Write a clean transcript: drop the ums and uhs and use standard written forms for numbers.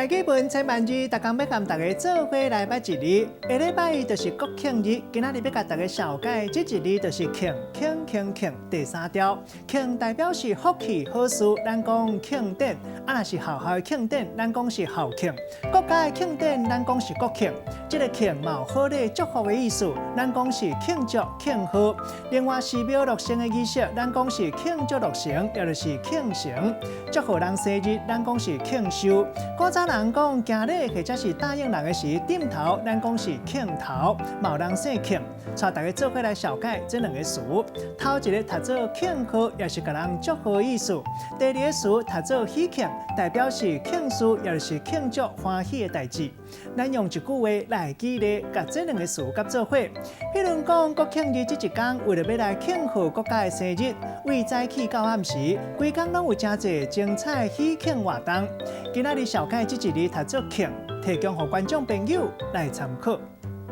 台語文千萬字，逐工欲共大家做伙來捌一字。下禮拜一就是國慶日，今仔日欲共大家紹介這一字就是慶慶慶慶第三調。慶代表是福氣好事，咱講慶典；啊，若是學校的慶典，咱講是校慶。國家的慶典，咱講是國慶。這个慶嘛有好禮祝福的意思，咱講是慶祝慶賀。另外，寺廟落成的儀式，咱講是慶祝落成，也就是慶成。祝賀人生日，咱講是慶壽。古早人講行禮或者是答應人的時，點頭，咱講是慶頭。嘛有人姓慶，帶大家做伙來紹介這兩个詞。頭一个讀做慶賀，也是共人祝賀的意思；第二个詞讀做喜慶，代表是慶事，也就是慶祝歡喜的代誌。咱用一句話來舉例，共這兩个詞佮做伙。譬如講國慶日這一工，為著欲來慶賀國家的生日，對早起到暗時，規工攏有誠濟精彩喜慶活動。今仔日紹介這一字讀做慶，提供予觀眾朋友來參考。